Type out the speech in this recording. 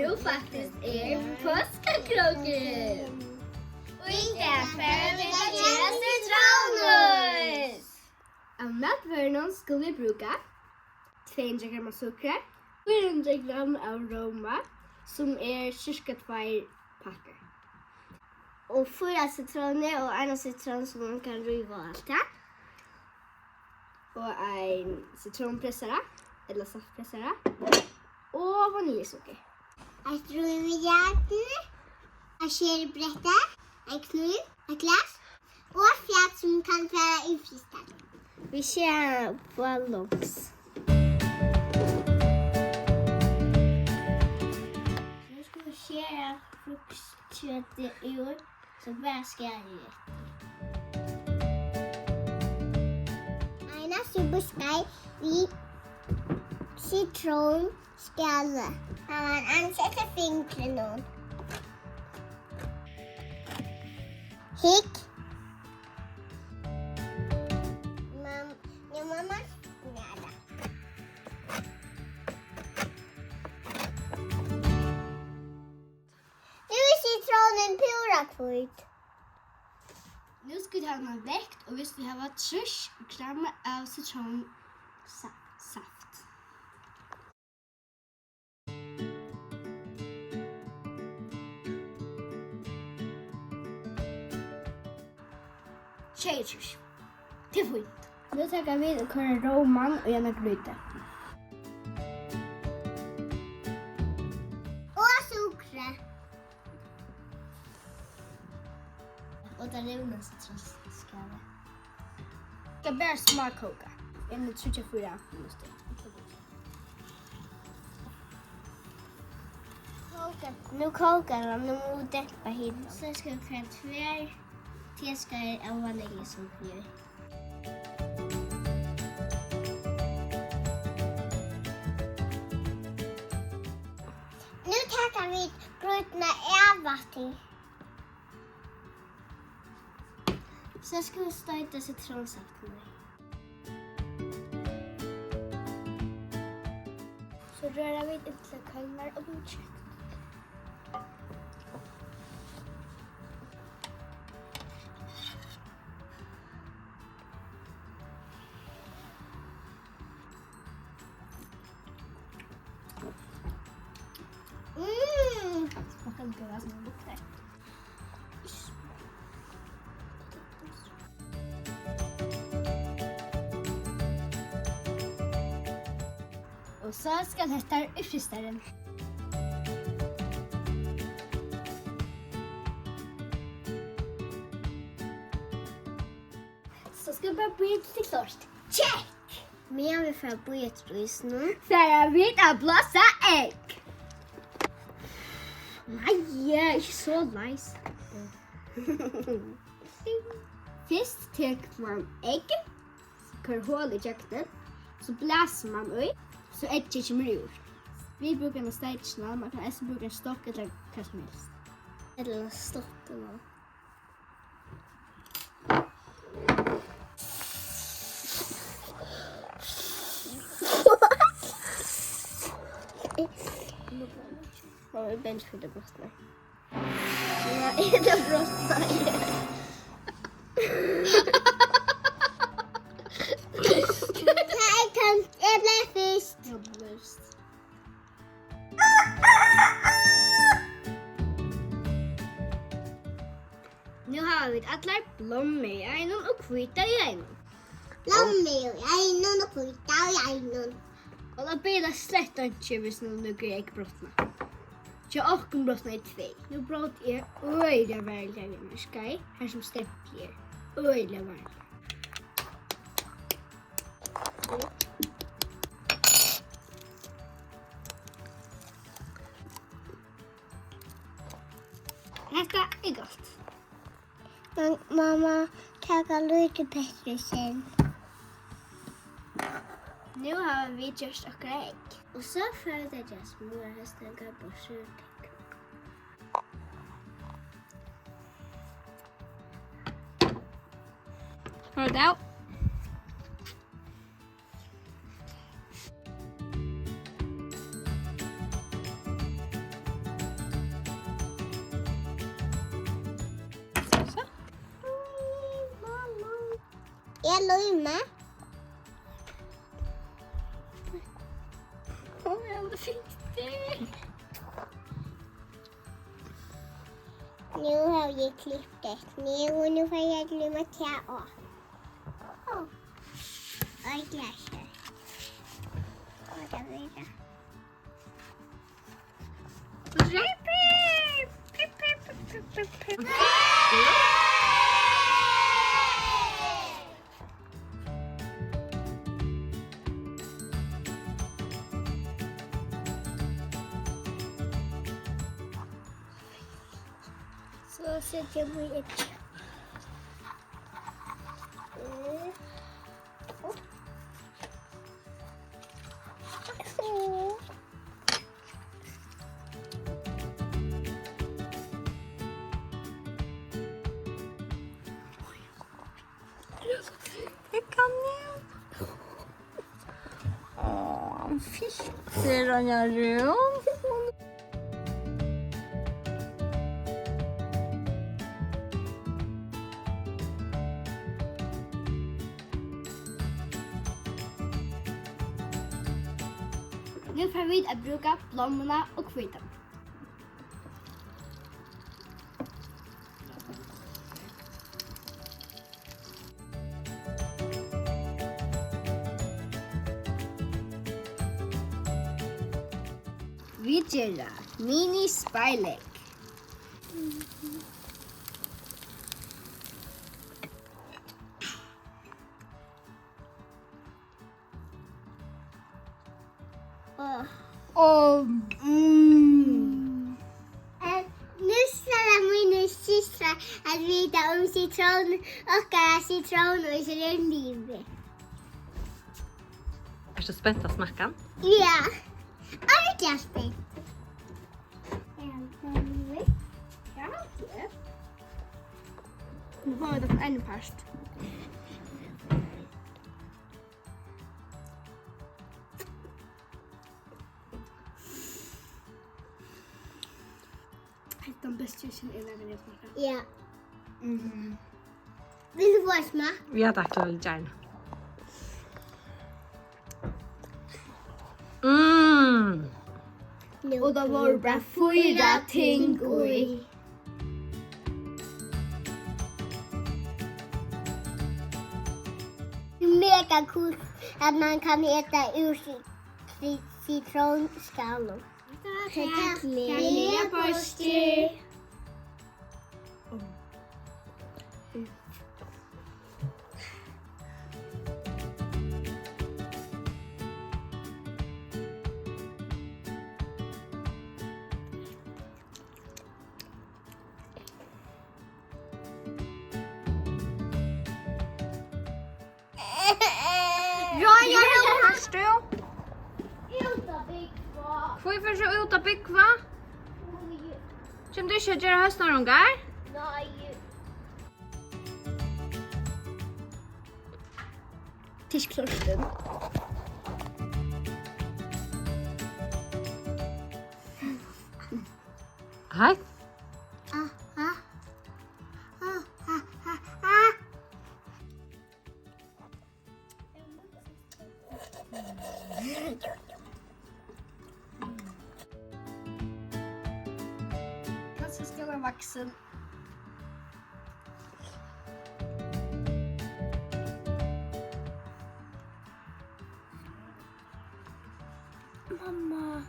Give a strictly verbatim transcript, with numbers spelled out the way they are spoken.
Nú faktiskt er páskakrókurin. Og í dag fara vit at gera sitrónís. Av matvørunum skulu vit brúka tvey hundrað gramm av sukri, fýra hundrað gramm av róma, sum er sirka tveir pakkar, og fýra sitrónir og eina sitrón, sum man kann ríva og alt tað, og ein sitrónpressara ella saftpressara og vaniljusukur. Eitt rívijarn, eitt skeribretti, ein knív, eitt glas og eitt fat, sum kann fara í frystaran. Vit skera ballons. Nú skulu vit skera fruktkjøtið úr, so bara skerið eftir. Eina súpiskeið við sitrón. Skal hava ein ansikt til fingrunum. Hygg. Mam-, nú má man snara. Nú er sitrónin púra hvít. Nú skal hava hana vekk, og vit skulu hava trýss gramm av sitrón-, sa-, saft. Sjeyogtrýss. Tað er fínt. Nú taka vit og koyra róman í eina grýtu. Og sukrið. Og tað rivna sitrónskálið. Skal bara smákóka. Innan tríggjar, fýra minuttir. Kókar. Nú kókar tað, nú mugu vit dempa hitan. So skal vit koyra tvær teskeiðir av vaniljusukri í. Nú taka vit grýtuna av vatni. So skulu vit stoyta sitrónsaftin í. So røra vit inntil tað kólnar og blívur tjúkt. Mm. Smakkar líka væl sum ein luktar. Og so skal hetta í frystaran. So skal bara bíða til tað er klárt. Check! Meðan vit fara at bíða eftir ísinum, fara vit at blása egg. Nei, ikki so leis. Fyrst tekur man egg, koyrir hol ígjøgnum, so blæsir man í, so eggið kemur út. Vit brúka eina steikikil, man kann eisini brúka ein stokk ella hvat sum helst. Ella eina stoppuna. Mamma er bangin fyri at brotna. Ja, eg eri brotnað. Tað er tómt. Eg bleiv fyrst. Eg bleiv fyrst. Nú hava vit allar blommur í einum og hvítar í einum. Blommur í einum og hvítar í einum. Og tað bilar slett einki, viss nú nøkur egg brotna. Hjá okkum brotnaði tvey. Nú brót eg øgiliga varliga við mær skeið, har sum stemplið er. Øgiliga varliga. Hetta er gott. Men mamma, taka lítið petrusinn. Nú hava vit gjørt okkara egg. Og so fara vit at gera smáar høsnarungar burtur úr tykkum. Hold á. Eg lími. Ó, eg havi fingið. Nú havi eg klipt tað. Nú, nú fari eg at líma tað á. Ó. Oj, glasið. Og tað verður. So seti eg mítt egg. Eg kann ikki. Ó, hann fittar, hann er rúm. Nú fara vit at brúka blómuna og hvítan. Vit gera mini speilegg. Og, og, mm. Eh, nú fara mínir systrar at vita um sitrón, okkara sitrónís er liðug. Ert tú spent at smakka? Ja, ordiliga spent. Nú fáa vit okkum ein part. Hetta er tann besta sum eg nakrantíð havi smakkað. Ja. Mm. Vilt tú fáa eitt smakk? Ja, takk, tað vil eg gjarna. Mm. Og tað vóru bara fýra ting í. Mega kul, at man kann eta úr si-, si-, sitrónskálum. Takk, Lea. Takk, Lea. Royal, hvar fert tú? Út at búgva. Hví fert tú út at búgva? Kemur tú ikki at gera høsnarungar? Nei. Tað er ikki klárt enn. Hei. Ah, ah. Ah, ah, ah, ah. Kanska skal hann vaksa. Mamma.